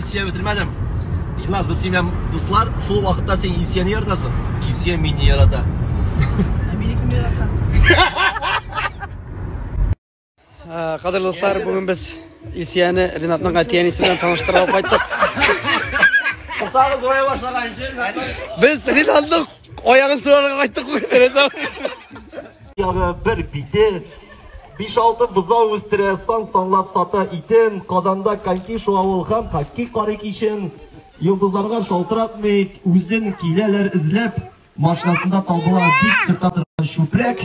мин сөйләп бетермәдем. Илназ, без синең белән дуслар, шул вакытта син Илсияне яратасың. Илсия мине ярата. Ә мине кем ярата? Кадерле дуслар, бүген без Илсияне Ринатның әти-әнисе белән таныштырып алып кайттык. Корсагыз зурая башлаган өчен. Без Ринатның аягын сорарга кайттык бүген. Ягы бер бите, 5-6 бозау үстерә, сан санлап сата итен, Казанда коньки шуа ул һәм хоккей карый кичен. Йолдызларга шалтыратмый, үзен киләләр эзләп, машинасында табыла бик сырта торган чүпрәк.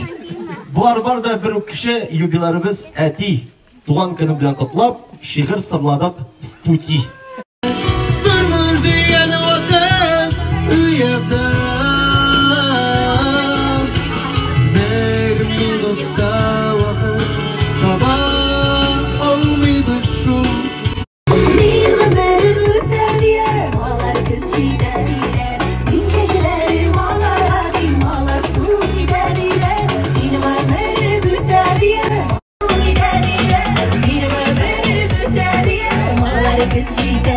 Болар бар да бер үк кеше, юбилярыбыз әти. Туган көне белән котлап, шигырь сырладык в пути. Тормыш дигән ватан уята. Бер минутта вакыт таба алмыйбыз шул. Мин гомерем үтә дияр, алар көз җитә диләр. Мин чәчләрем алара дим, алар су китә диләр. Мин гомерем үтә дияр, итә диләр. Мин гомерем үтә дияр, алар көз җитә.